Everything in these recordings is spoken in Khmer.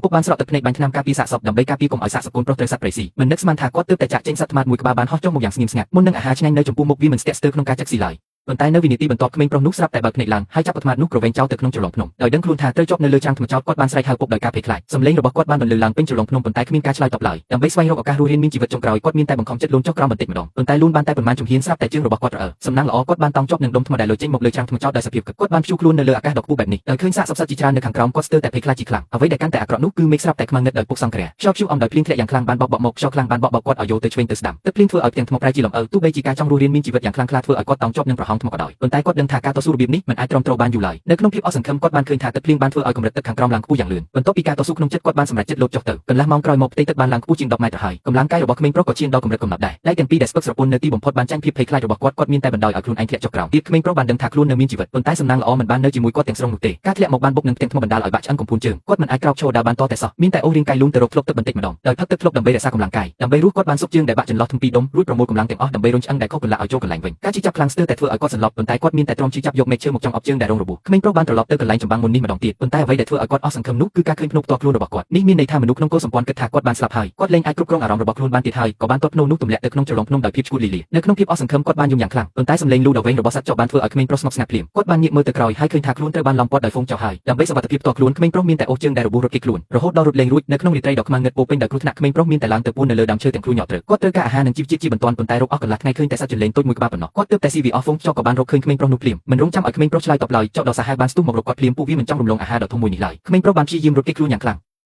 ពុកបានស្រក់ទឹកភ្នែកបាញ់ថ្នាំការពារសាកសពដើម្បីការពារកុំឲ្យសាកសពកូនប្រុសត្រូវសត្វព្រៃស៊ីមិននឹកស្មានថាគាត់ទើបតែចាក់ចេញសត្វត្មាតមួយក្បាលបានហោះចុះមកយ៉ាងស្ងៀមស្ងាត់មុននឹងអាហារឆ្ងាញ់នៅចំពោះមុខវាមិនស្ទាក់ស្ទើរក្នុងការចឹកស៊ីឡើយប៉ុន្តែនៅវិនាទីបន្ទាប់ក្មេងប្រុសនោះស្រាប់តែបើកភ្នែកឡើងហើយចាប់ត្មាតនោះក្រវែងចោលទៅក្នុងជ្រលងភ្នំដោយដឹងខ្លួនថាត្រូវជាប់នៅលើច្រាំងថ្មចោតគាត់បានស្រែកហៅពុកដោយការភ័យខ្លាចសំឡេងរបស់គាត់បានបន្លឺឡើងពេញជ្រលងភ្នំប៉ុន្តែគ្មានការឆ្លើយតបឡើយដើម្បីស្វែងរកឱកាសរស់រានមានជីវិតចុងក្រោយគាត់មានតែបង្ខំចិត្តលូនចុះក្រោមបន្តិចម្ដងប៉ុន្តែលូនបានតែប៉ុន្មានជំហានស្រាប់តែជើងរបស់គាត់រអិលសំណាងល្អគាត់បានតោងជាប់នឹងដុំថ្មដែលលុយចេញមកលើច្រាំងថ្មចោតដោយសភាពគាត់បានព្យួរខ្លួននៅលើអាកាសដ៏ខ្ពស់បែបនេះដោយឃើញសាកសពសត្វជាច្រើននៅខាងក្រោមគាត់ស្ទើរតែភ័យខ្លាចជាខ្លាំងអ្វីដែលកាន់តែអាក្រក់នោះគឺមេឃស្រាប់តែខ្មាំងងឹតដោយពុកសង្គ្រាខ្យល់ព្យុះអំដោយភ្លៀងធ្លាក់យ៉ាងខ្លាំងបានបោកបក់មកខ្យល់ខ្លាំងបានបក់បោកគាត់ឲ្យយោទៅឆ្វេងទៅស្ដាំទឹកភ្លៀងធ្វើឲ្យផ្ទាំងថ្មប្រែជាលំអិលទោះបីជាការចង់រស់រានមានជីវិតយ៉ាងខ្លាំងក្លាធ្វើឲ្យគាត់តោងជាប់នឹងប្រហោងថ្មក៏ដោយប៉ុន្តែគាត់ដឹងថាការតស៊ូរបៀបនេះមិនអាចទ្រាំទ្របានយូរឡើយនៅក្នុងភាពអស់សង្ឃឹមគាត់បានឃើញថាទឹកភ្លៀងបានធ្វើឲ្យកម្រិតទឹកខាងក្រោមឡើងខ្ពស់យ៉ាងលឿនបន្ទាប់ពីការតស៊ូក្នុងចិត្តគាត់បានសម្រេចចិត្តលោតចុះទៅកន្លះម៉ោងក្រោយមកផ្ទៃទឹកបានឡើងខ្ពស់ជាង10ម៉ែត្រទៅហើយកម្លាំងកាយរបស់ក្មេងប្រុសក៏ឈានដល់កម្រិតកំណត់ដែរដៃទាំងពីរដែលស្ពឹកស្រពន់នៅទីបំផុតបានចាញ់ភាពភ័យខ្លាចរបស់គាត់គាត់មានតែបណ្ដោយឲ្យខ្លួនឯងធ្លាក់ចុះក្រោមទៀតក្មេងប្រុសបានដឹងថាខ្លួននៅមានជីវិតប៉ុន្តែសំណាងល្អមិនបាននៅជាមួយគាត់ទាំងស្រុងនោះទេការធ្លាក់មកបានបុកនឹងផ្ទាំងថ្មបណ្ដាលឲ្យបាក់ឆ្អឹងកំពូនជើងគាត់មិនអាចក្រោកឈរដើរបានតតែសោះមានតែអូសរាងកាយលូនទៅរកធ្លុកទឹកបន្តិចម្ដងដោយផឹកទឹកធ្លុកដើម្បីរក្សាកម្លាំងកាយដើម្បីរស់គាត់បានស៊ុបជើងដែលបាក់ចន្លោះធំពីរដុំរួចប្រមូលកម្លាំងទាំងអស់ដើម្បីរុញឆ្អឹងដែលខុសកន្លះឲ្យចូលកន្លែងវិញការឈឺចាប់ខ្លាំងស្ទើរតែធ្វើឲ្យគាត់សន្លប់ប៉ុន្តែគាត់មានតែទ្រាំឈឺចាប់យកមែកឈើមកចង់អប់ជើងដែលរងរបួសក្មេងប្រុសបានត្រឡប់ទៅកន្លែងចម្បាំងមុននេះម្ដងទៀតប៉ុន្តែអ្វីដែលធ្វើឲ្យគាត់អស់សង្ឃឹមនោះគឺការឃើញភ្នូផ្ទាល់ខ្លួនរបស់គាត់នេះមានន័យថាមនុស្សក្នុងកុលសម្ព័ន្ធគិតថាគាត់បានស្លាប់ហើយគាត់លែងអាចគ្រប់គ្រងអារម្មណ៍របស់ខ្លួនបានទៀតហើយក៏បានទាត់ភ្នូនោះទម្លាក់ទៅក្នុងជ្រលងភ្នំដោយភាពឈួតលីលានៅក្នុងភាពអស់សង្ឃឹមគាត់បានយំយ៉ាងខ្លាំងប៉ុន្តែសំឡេងលូដ៏វែងរបស់សត្វចកបានធ្វើឲ្យក្មេងប្រុសស្ងប់ស្ងាត់ភ្លាមគាត់បានងាកមើលទៅក្រោយហើយឃើញថាខ្លួនត្រូវបានឡោមព័ទ្ធដោយហ្វូងចោលហើយដើម្បីសុវត្ថិភាពផ្ទាល់ខ្លួនក្មេងប្រុសមានតែអូសជើងដែលរបួសរត់គេចខ្លួនរហូតដល់រត់លែងរួចនៅក្នុងរាត្រីដ៏ខ្មៅងឹតពោពេញដោយគ្រោះថ្នាក់ក្មេងប្រុសមានតែឡើងទៅពួននៅលើដើមឈើទាំងខ្លួនញក់ត្រូវគាត់ត្រូវការអាហារនិងជីវជាតិជាបន្ទាន់ប៉ុន្តែរកអស់កន្លះថ្ងៃឃើញតែសត្វជន្លេងតូចមួយក្បាលប៉ុណ្ណោះគាត់ទើបតែស៊ីវាអស់ហ្វូងចោលក៏បានរកឃើញក្មេងប្រុសនោះភ្លាមមិនរងចាំឲ្យក្មេងប្រុសឆ្លើយតបឡើយចោលដ៏សាហាវបានស្ទុះមករកគាត់ភ្លាមពួកវាមិនចង់រំលងអាហារដ៏ធំមួយនេះឡើយក្មេងប្រុសបានព្យាយាមរត់គេចខ្លួនយ៉ាងខ្លា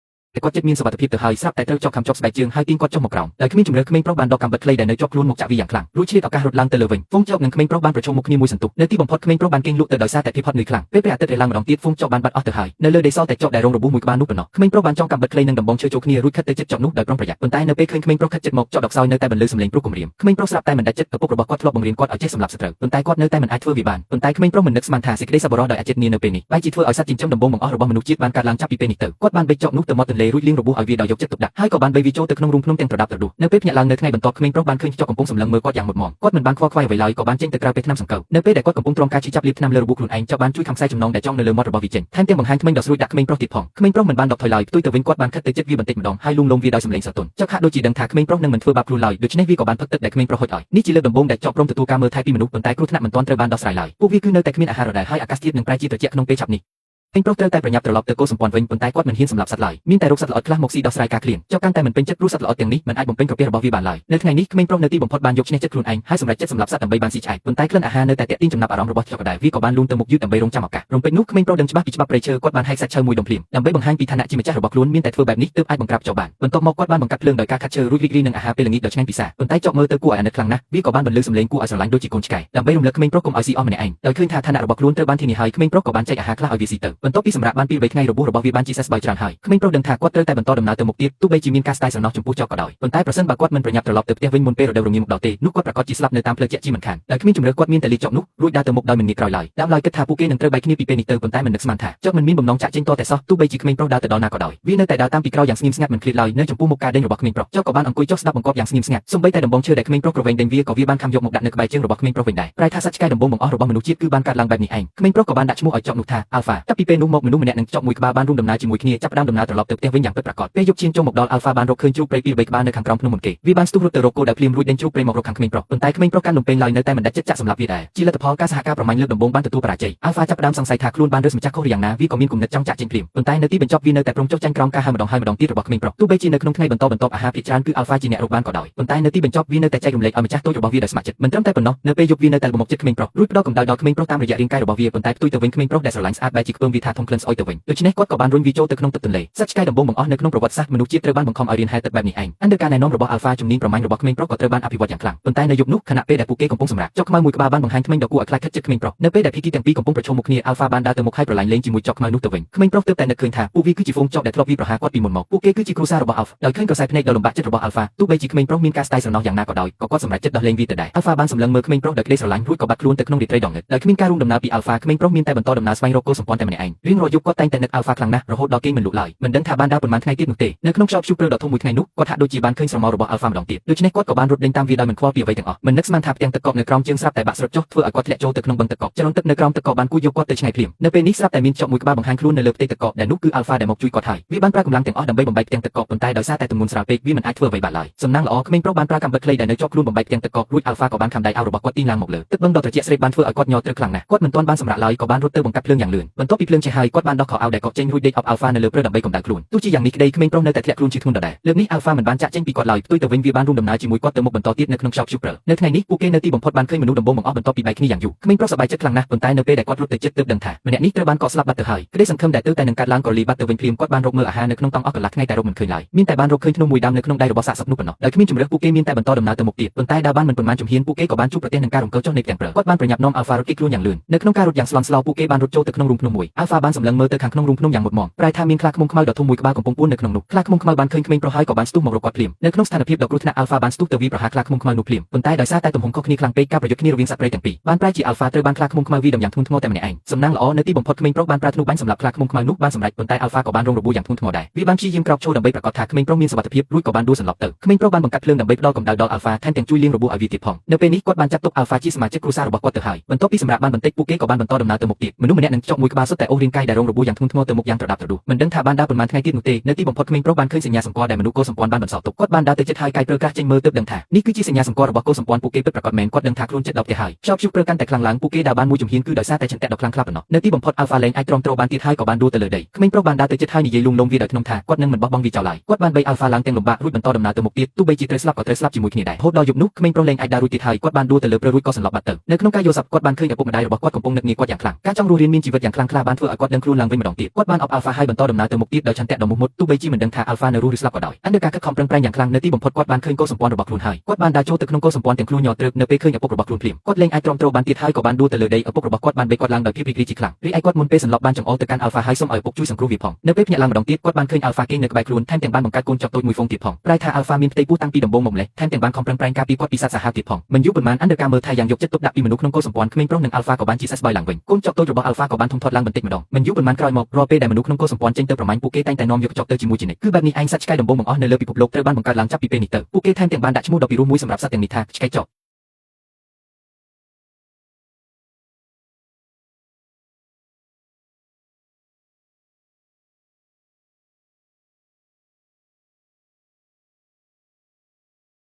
ំងតែគាត់ចិត្តមានសុវត្ថិភាពទៅហើយស្រាប់តែត្រូវចោកខំជាប់ស្បែកជើងហើយទាញគាត់ចុះមកក្រោមដោយគ្មានជំរឿក្មេងប្រុសបានដកកាំបិតខ្លីដែលនៅជាប់ខ្លួនមកចាក់វាយ៉ាងខ្លាំងរួចឆ្លៀតឱកាសរត់ឡើងទៅលើវិញហ្វូងចោកនិងក្មេងប្រុសបានប្រឈមមុខគ្នាមួយសន្ទុះនៅទីបំផុតក្មេងប្រុសបានគេងលក់ទៅដោយសារតែភាពហត់នឿយខ្លាំងពេលព្រះអាទិត្យរះឡើងម្ដងទៀតហ្វូងចោកបានបាត់អស់ទៅហើយនៅលើដីសល់តែចោកដែលរងរបួសមួយក្បាលនោះប៉ុណ្ណោះក្មេងប្រុសបានចងកាំបិតខ្លីនិងដំបងឈើចូលគ្នារួចខិតទៅជិតចោកនោះដោយប្រុងប្រយ័ត្នប៉ុន្តែនៅពេលឃើញក្មេងប្រុសខិតជិតមកចោកដកសោយនៅតែបន្លឺសំឡេងព្រុសគំរាមក្មេងប្រុសស្រាប់តែមិនដាច់ចិត្តឪពុករបស់គាត់ធ្លាប់បង្រៀនគាត់ឲ្យចេះសម្លាប់សត្រូវប៉ុន្តែគាត់នៅតែមិនអាចធ្វើវាបានប៉ុន្តែក្មេងប្រុសមិននឹកស្មានថាសេចក្តីសប្បុរសដោយអចេតនានៅពេលនេះបែរជាធ្វើឲ្យសត្វចិញ្ចឹមដំបូងបង្អស់របស់មនុស្សជាតិបានកើតឡើងចាប់ពីពេលនេះទៅគាត់បានបេចចោកនោះទៅមាត់ទន្លេរួចលាងរបួសឲ្យវាដោយយកចិត្តទុកដាក់ហើយក៏បានបីវាចូលទៅក្នុងរូងភ្នំទាំងប្រដាប់ប្រដួសនៅពេលភ្ញាក់ឡើងនៅថ្ងៃបន្ទាប់ក្មេងប្រុសបានឃើញចោកកំពុងសម្លឹងមើលគាត់យ៉ាងមុតមមគាត់មិនបានខ្វល់ខ្វាយអ្វីឡើយក៏បានចេញទៅក្រៅពេលថ្នាំសង្កូវនៅពេលដែលគាត់កំពុងទ្រាំការឈឺចាប់លាបថ្នាំលើរបួសខ្លួនឯងចោកបានជួយខំខ្សែចំណងដែលចងនៅលើមាត់របស់វាចេញថែមទាំងបង្ហាញធ្មេញដ៏ស្រួចដាក់ក្មេងប្រុសទៀតផងក្មេងប្រុសមិនបានដកថយឡើយផ្ទុយទៅវិញគាត់បានខិតទៅជិតវាបន្តិចម្ដងហើយលួងលោមវាដោយសំឡេងស្រទន់ចោកហាក់ដូចជាដឹងថាក្មេងប្រុសនឹងមិនធ្វើបាបខ្លួនឡើយដូច្នេះវាក៏បានផឹកទឹកដែលក្មេងប្រុសហុចឲ្យនេះជាលើកដំបូងដែលចោកព្រមទទួលការមើលថែពីមនុស្សប៉ុន្តែគ្រោះថ្នាក់មិនទាន់ត្រូវបានដោះស្រាយឡើយពួកវាគឺនៅតែគ្មានអាហារដដែលហើយអាកាសធាតុនឹងប្រែជាត្រជាក់ក្នុងពេលឆាប់នេះក្មេងប្រុសត្រូវតែប្រញាប់ត្រឡប់ទៅកោសម្ព័ន្ធវិញប៉ុន្តែគាត់មិនហ៊ានសម្លាប់សត្វឡើយមានតែរកសត្វល្អិតខ្លះមកស៊ីដោះស្រាយការឃ្លានចុះកាន់តែមិនពេញចិត្តព្រោះសត្វល្អិតទាំងនេះមិនអាចបំពេញក្រពះរបស់វាបានឡើយនៅថ្ងៃនេះក្មេងប្រុសនៅទីបំផុតបានយកឈ្នះចិត្តខ្លួនឯងហើយសម្រេចចិត្តសម្លាប់សត្វដើម្បីបានស៊ីឆ្អែតប៉ុន្តែក្លិនអាហារនៅតែទាក់ទាញចំណាប់អារម្មណ៍របស់ចុកដែរវាក៏បានលូនទៅមុខយឺតដើម្បីរងចាំឱកាសរំពេចនោះក្មេងប្រុសដឹងច្បាស់ពីច្បាប់ព្រៃឈើគាត់បានហែកសាច់ឈើមួយដុំភ្លាមដើម្បីបង្ហាញពីឋានៈជាម្ចាស់របស់ខ្លួនមានតែធ្វើបែបនេះទើបអាចបង្ក្រាបចោលបានបន្ទាប់មកគាត់បានបង្កាត់ភ្លើងដោយការខាត់ឈើរួចរីករាយនឹងអាហារពេលល្ងាចដ៏ឆ្ងាញ់ពិសាប៉ុន្តែចុកមើលទៅគួរឲ្យអាណិតខ្លាំងណាស់វាក៏បានបន្លឺសំឡេងគួរឲ្យស្រឡាញ់ដូចជាកូនឆ្កែដើម្បីរំលឹកក្មេងប្រុសកុំឲ្យស៊ីអស់ម្នាក់ឯងដោយឃើញថាឋានៈរបស់ខ្លួនត្រូវបានធានាហើយក្មេងប្រុសក៏បានចែកអាហារខ្លះឲ្យវាស៊ីទៅបន្ទាប់ពីសម្រាប់បានពី3ថ្ងៃរបួសរបស់វាបានជាសះស្បើយច្រើនហើយក្មេងប្រុសដឹងថាគាត់ត្រូវតែបន្តដំណើរទៅមុខទៀតទោះបីជាមានការស្ដាយស្រណោះចំពោះចោលក៏ដោយប៉ុន្តែប្រសិនបើគាត់មិនប្រញាប់ត្រឡប់ទៅផ្ទះវិញមុនពេលរដូវរងាមកដល់ទេនោះគាត់ប្រាកដជាស្លាប់នៅតាមផ្លូវជាក់ជាមិនខានដោយគ្មានជំរឿគាត់មានតែលីចុកនោះរួចដើរទៅមុខដោយមិនងាកក្រោយឡើយដើមឡើយគិតថាពួកគេនឹងត្រូវបែកគ្នាពីពេលនេះទៅប៉ុន្តែមិននឹកស្មានថាចុកមិនមានបំណងចាក់ចេញតតែសោះទោះបីជាក្មេងប្រុសដើរទៅដល់ណាក៏ដោយវានៅតែដើរតាមពីក្រោយយ៉ាងស្ងៀមស្ងាត់មិនឃ្លាតឡើយនៅចំពោះមុខការដេញរបស់ក្មេងប្រុសចុកក៏បានអង្គុយចុះស្ដាប់បង្គាប់យ៉ាងស្ងៀមស្ងាត់សូម្បីតែដំបងឈើដែលក្មេងប្រុសក្រវែងដេញវាក៏វាបានខំយកមកដាក់នៅក្បែរជើងរបស់ក្មេងប្រុសវិញដែរប្រែថាសត្វឆ្កែដំបងបង្អស់របស់មនុស្សជាតិគឺបានកើតឡើងបែបនេះឯងក្មេងប្រុសក៏បានដាក់ឈ្មោះឲ្យចុកនោះថាអាល់ហ្វាចាប់ពីពេលនោះមកមនុស្សម្នាក់និងចុកមួយក្បាលបានរួមដំណើរជាមួយគ្នាចាប់ផ្ដើមដំណើរត្រឡប់ទៅផ្ទះវិញយ៉ាងពិតប្រាកដពេលយប់ឈានចូលមកដល់អាល់ហ្វាបានរកឃើញជ្រូកព្រៃពីរបីក្បាលនៅខាងក្រោមភ្នំមុនគេវាបានស្ទុះរត់ទៅរកគោដែលភ្លាមរួចដេញជ្រូកព្រៃមករកខាងក្មេងប្រុសប៉ុន្តែក្មេងប្រុសកាន់លំពេងឡើយនៅតែមិនដាច់ចិត្តចាក់សម្លាប់វាដែរជាលទ្ធផលការសហការប្រមាញ់លើកដំបូងបានទទួលបរាជ័យអាល់ហ្វាចាប់ផ្ដើមសង្ស័យថាខ្លួនបានរើសម្ចាស់ខុសឬយ៉ាងណាវាក៏មានគំនិតចង់ចាក់ចេញភ្លាមប៉ុន្តែនៅទីបញ្ចប់វានៅតែព្រមចុះចាញ់ក្រោមការហៅម្ដងហើយម្ដងទៀតរបស់ក្មេងប្រុសទោះបីជានៅក្នុងថ្ងៃបន្តបន្ទាប់អាហារភាគច្រើនគឺអាល់ហ្វាជាអ្នករកបានក៏ដោយប៉ុន្តែនៅទីបញ្ចប់វានៅតែចែករំលែកឲ្យម្ចាស់តូចរបស់វាដោយស្ម័គ្រចិត្តមិនត្រឹមតែប៉ុណ្ណោះនៅពេលយប់វានៅតែលំមុខចិត្តក្មេងប្រុសរួចផ្ដល់កម្ដៅដល់ក្មេងប្រុសតាមរយៈរាងកាយរបស់វាប៉ុន្តែផ្ទុយទៅវិញក្មេងប្រុសដែលស្រឡាញ់ស្អាតបែរជាខ្ពើមវាថាធំក្លិនស្អុយទៅវិញដូច្នេះគាត់ក៏បានរុញវាចូលទៅក្នុងទឹកទន្លេសត្វឆ្កែដំបូងបង្អស់នៅក្នុងប្រវត្តិសាស្ត្រមនុស្សជាតិត្រូវបានបង្ខំឲ្យរៀនហែលទឹកបែបនេះឯងអន្តរការណែនាំរបស់អាល់ហ្វាជំនាញប្រមាញ់របស់ក្មេងប្រុសក៏ត្រូវបានអភិវឌ្ឍយ៉ាងខ្លាំងប៉ុន្តែនៅយប់នោះខណៈពេលដែលពួកគេកំពុងសម្រាកចុកខ្មៅមួយក្បាលបានបង្ហាញធ្មេញដ៏គួរឲ្យខ្លាចខិតជិតក្មេងប្រុសនៅពេលដែលភាគីទាំងពីរកំពុងប្រឈមមុខគ្នាអាល់ហ្វាបានដើរទៅមុខហើយប្រឡាញ់លេងជាមួយចុកខ្មៅនោះទៅវិញក្មេងប្រុសទើបតែនឹកឃើញថាពួកវាគឺជាហ្វូងចុកដែលធ្លាប់វាប្រហារគាត់ពីមុនមកពួកគេគឺជាគ្រួសាររបស់អាល់ហ្វាដោយឃើញក្រសែភ្នែកដ៏លំបាកចិត្តរបស់អាល់ហ្វាទោះបីជាក្មេងប្រុសមានការស្ដាយស្រណោះយ៉ាងណាក៏ដោយក៏គាត់សម្រេចចិត្តដោះលែងវាទៅដែរអាល់ហ្វាបានសម្លឹងមើលក្មេងប្រុសដោយក្តីស្រឡាញ់រួចក៏បាត់ខ្លួនទៅក្នុងរាត្រីដ៏ងឹតដោយគ្មានការរួមដំណើរពីអាល់ហ្វាក្មេងប្រុសមានតែបន្តដំណើរស្វែងរកគោសម្ព័ន្ធតែម្នាក់ឯង ឯងរៀងរាល់យប់គាត់តែងតែនឹកអាល់ហ្វាខ្លាំងណាស់រហូតដល់គេមិនលក់ឡើយមិនដឹងថាបានដើរប៉ុន្មានថ្ងៃទៀតនោះទេនៅក្នុងខ្យល់ព្យុះព្រើលដ៏ធំមួយថ្ងៃនោះគាត់ហាក់ដូចជាបានឃើញស្រមោលរបស់អាល់ហ្វាម្ដងទៀតដូច្នេះគាត់ក៏បានរត់ដេញតាមវាដោយមិនខ្វល់ពីអ្វីទាំងអស់មិននឹកស្មានថាផ្ទាំងទឹកកកនៅក្រោមជើងស្រាប់តែបាក់ស្រុតចុះធ្វើឲ្យគាត់ធ្លាក់ចូលទៅក្នុងបឹងទឹកកកចរន្តទឹកនៅក្រោមទឹកកកបានគួចយកគាត់ទៅឆ្ងាយភ្លាមនៅពេលនេះស្រាប់តែមានចុកមួយក្បាលបង្ហាញខ្លួននៅលើផ្ទៃទឹកកកដែលនោះគឺអាល់ហ្វាដែលមកជួយគាត់ហើយវាបានប្រើកម្លាំងទាំងអស់ដើម្បីបំបែកផ្ទាំងទឹកកកប៉ុន្តែដោយសារតែទម្ងន់ស្រាលពេកវាមិនអាចធ្វើអ្វីបានឡើយសំណាងល្អក្មេងប្រុសបានប្រើកាំបិតខ្លីដែលនៅជាប់ខ្លួនបំបែកផ្ទាំងទឹកកករួចអាល់ហ្វាក៏បានខាំដៃអាវរបស់គាត់ទាញឡើងមកលើទឹកបឹងដ៏ត្រជាក់ស្រេបបានធ្វើឲ្យគាត់ញ័រទ្រើកខ្លាំងណាស់គាត់មិនទាន់បានសម្រាកឡើយក៏បានរត់ទៅបង្កាត់ភ្លើងយ៉ាងលឿនបន្ទាប់ពីភ្លើងឆេះហើយគាត់បានដោះខោអាវដែលកកចេញរួចដេកអប់អាល់ហ្វានៅលើព្រឹដើម្បីកម្ដៅខ្លួនទោះជាយ៉ាងនេះក្តីក្មេងប្រុសនៅតែធ្លាក់ខ្លួនជាធ្ងន់ដដែលលើកនេះអាល់ហ្វាមិនបានចាក់ចេញពីគាត់ឡើយផ្ទុយទៅវិញវាបានរួមដំណើរជាមួយគាត់ទៅមុខបន្តទៀតនៅក្នុងខ្យល់ព្យុះព្រើលនៅថ្ងៃនេះពួកគេនៅទីបំផុតបានឃើញមនុស្សដំបូងបង្អស់បន្ទាប់ពីបែកគ្នាយ៉ាងយូរក្មេងប្រុសសប្បាយចិត្តខ្លាំងណាស់ប៉ុន្តែនៅពេលដែលគាត់រត់ទៅជិតទើបដឹងថាម្នាក់នេះត្រូវបានកកស្លាប់បាត់ទៅហើយក្តីសង្ឃឹមដែលទើបតែនឹងកាត់ឡើងក៏លីបាត់ទៅវិញភ្លាមគាត់បានរកមើលអាហារនៅក្នុងតង់អស់កន្លះថ្ងៃតែរកមិនឃើញឡើយមានតែបានរកឃើញធ្នូមួយដើមនៅក្នុងដៃរបស់សាកសពនោះប៉ុណ្ណោះដោយគ្មានជម្រើសពួកគេមានតែបន្តដំណើរទៅមុខទៀតប៉ុន្តែដើរបានមិនប៉ុន្មានជំហានពួកគេក៏បានជួបប្រទះនឹងការរង្គើចុះនៃផ្ទាំងព្រើលគាត់បានប្រញាប់នាំអាល់ហ្វារត់គេចខ្លួនយ៉ាងលឿននៅក្នុងការរត់យ៉ាងស្លន់ស្លោពួកគេបានរត់ចូលទៅក្នុងរូងភ្នំមួយអាល់ហ្វាបានសម្លឹងមើលទៅខាងក្នុងរូងភ្នំយ៉ាងមុតមមប្រែថាមានខ្លាឃ្មុំខ្មៅដ៏ធំមួយក្បាលកំពុងពួននៅក្នុងនោះខ្លាឃ្មុំខ្មៅបានឃើញក្មេងប្រុសហើយក៏បានស្ទុះមករកគាត់ភ្លាមនៅក្នុងស្ថានភាពដ៏គ្រោះថ្នាក់អាល់ហ្វាបានស្ទុះទៅវាយប្រហារខ្លាឃ្មុំខ្មៅនោះភ្លាមប៉ុន្តែដោយសារតែទំហំខុសគ្នាខ្លាំងពេកការប្រយុទ្ធគ្នារវាងសត្វព្រៃទាំងពីរបានប្រែជាអាល់ហ្វាត្រូវបានខ្លាឃ្មុំខ្មៅវាយដំយ៉ាងធ្ងន់ធ្ងរតែម្នាក់ឯងសំណាងល្អនៅទីបំផុតក្មេងប្រុសបានប្រើធ្នូបាញ់សម្រាប់ខ្លាឃ្មុំខ្មៅនោះបានសម្រេចប៉ុន្តែអាល់ហ្វាក៏បានរងរបួសយ៉ាងធ្ងន់ធ្ងរដែរវាបានព្យាយាមក្រោកឈរដើម្បីប្រាកដថាក្មេងប្រុសមានសុវត្ថិភាពរួចក៏បានដួលសន្លប់ទៅក្មេងប្រុសបានបង្កាត់ភ្លើងដើម្បីផ្ដល់កម្ដៅដល់អាល់ហ្វាថែមទាំងជួយលាងរបួសឲ្យវាទៀតផងនៅពេលនេះគាត់បានចាត់ទុកអាល់ហ្វាជាសមាជិកគ្រួសាររបស់គាត់ទៅហើយបន្ទាប់ពីសម្រាប់បានបន្តិចពួកគេក៏បានបន្តដំណើរទៅមុខទៀតមនុស្សម្នាក់នឹងចុកមួយក្បាលសុទ្ធតែអូសរាងកាយដែលរងរបួសយ៉ាងធ្ងន់ធ្ងរទៅមុខយ៉ាងត្រដាបត្រដួសមិនដឹងថាបានដើរប៉ុន្មានថ្ងៃទៀតនោះទេនៅទីបំផុតក្មេងប្រុសបានឃើញសញ្ញាសម្គាល់ដែលមនុស្សកុលសម្ព័ន្ធបានបន្សល់ទុកគាត់បានដើរទៅជិតហើយកាយព្រើក្រាស់ចេញមើលទើបដឹងថានេះគឺជាសញ្ញាសម្គាល់របស់កុលសម្ព័ន្ធពួកគេពិតប្រាកដមែនគាត់ដឹងថាខ្លួនចិត្តដល់ផ្ទះហើយខ្យល់ព្យុះព្រើកាន់តែខ្លាំងឡើងពួកគេដើរបានមួយជំហានគឺដោយសារតែឆន្ទៈដ៏ខ្លាំងក្លាប៉ុណ្ណោះនៅទីបំផុតអាល់ហ្វាលែងអាចទ្រាំទ្របានទៀតហើយក៏បានដួលទៅលើដីក្មេងប្រុសបានដើរទៅជិតហើយនិយាយលួងលោមវាដោយធ្នមថាគាត់នឹងមិនបោះបង់វាចោលឡើយគាត់បានបីអាល់ហ្វាឡើងទាំងលំបាករួចបន្តដំណើរទៅមុខទៀតទោះបីជាត្រូវស្លាប់ក៏ត្រូវស្លាប់ជាមួយគ្នាដែររហូតដល់យប់នោះក្មេងប្រុសលែងអាចដើររួចទៀតហើយគាត់បានដួលទៅលើព្រឹរួចក៏សន្លប់បាត់ទៅនៅក្នុងការយល់សប្តិគាត់បានឃើញឪពុកម្ដាយរបស់គាត់កំពុងនឹកនាគាត់យ៉ាងខ្លាំងការចង់រស់រានមានជីវិតយ៉ាងខ្លាំងក្លាបានធ្វើឲ្យគាត់ដឹងខ្លួនឡើងវិញម្ដងទៀតគាត់បានអបអាល់ហ្វាហើយបន្តដំណើរទៅមុខទៀតដោយឆន្ទៈដ៏មោះមុតទោះបីជាមិនដឹងថាអាល់ហ្វានៅរស់ឬស្លាប់ក៏ដោយអន្តរការខិតខំប្រឹងប្រែងយ៉ាងខ្លាំងនៅទីបំផុតគាត់បានឃើញកុលសម្ព័ន្ធរបស់ខ្លួនហើយគាត់បានដើរចូលទៅក្នុងកុលសម្ព័ន្ធទាំងខ្លួនញ័រទ្រើកនៅពេលឃើញឪពុករបស់ខ្លួនភ្លាមគាត់លែងអាចទ្រាំទ្របានទៀតហើយក៏បានដួលទៅលើដីឪពុករបស់គាត់បានបេគាត់ឡើងដោយភាពរីករាយជាខ្លាំងរីឯគាត់មុនពេលសន្លប់បានចង្អុលទៅកាន់អាល់ហ្វាហើយសូមឲ្យឪពុកជួយសង្គ្រោះវាផងនៅពេលភ្ញាក់ឡើងម្ដងទៀតគាត់បានឃើញអាល់ហ្វាគេងនៅក្បែរខ្លួនថែមទាំងបានបង្កើតកូនចុកតូចមួយហ្វូងទៀតផងប្រែថាអាល់ហ្វាមានផ្ទៃពោះតាំងពីដំបូងមកម្លេះថែមទាំងបានខំប្រឹងប្រែងការពារគាត់ពីសត្វសាហាវទៀតផងមិនយូរប៉ុន្មានអន្តរការមើលថែយ៉ាងយកចិត្តទុកដាក់ពីមនុស្សក្នុងកុលសម្ព័ន្ធក្មេងប្រុសនិងអាល់ហ្វាក៏បានជាសះស្បើយឡើងវិញកូនចុកតូចរបស់អាល់ហ្វាក៏បានធំធាត់ឡើងបន្តិចម្ដងមិនយូរប៉ុន្មានក្រោយមករាល់ពេលដែលមនុស្សក្នុងកុលសម្ព័ន្ធចេញទៅប្រមាញ់ពួកគេតែងតែនាំយកចុកទៅជាមួយជានិច្ចគឺបែបនេះឯងសត្វឆ្កែដំបូងបង្អស់នៅលើពិភពលោកត្រូវបានបង្កើតឡើងចាប់ពីពេលនេះទៅពួកគេថែមទាំងបានដាក់ឈ្មោះដ៏ពិរោះមួយសម្រាប់សត្វទាំងនេះថាឆ្កែចុក។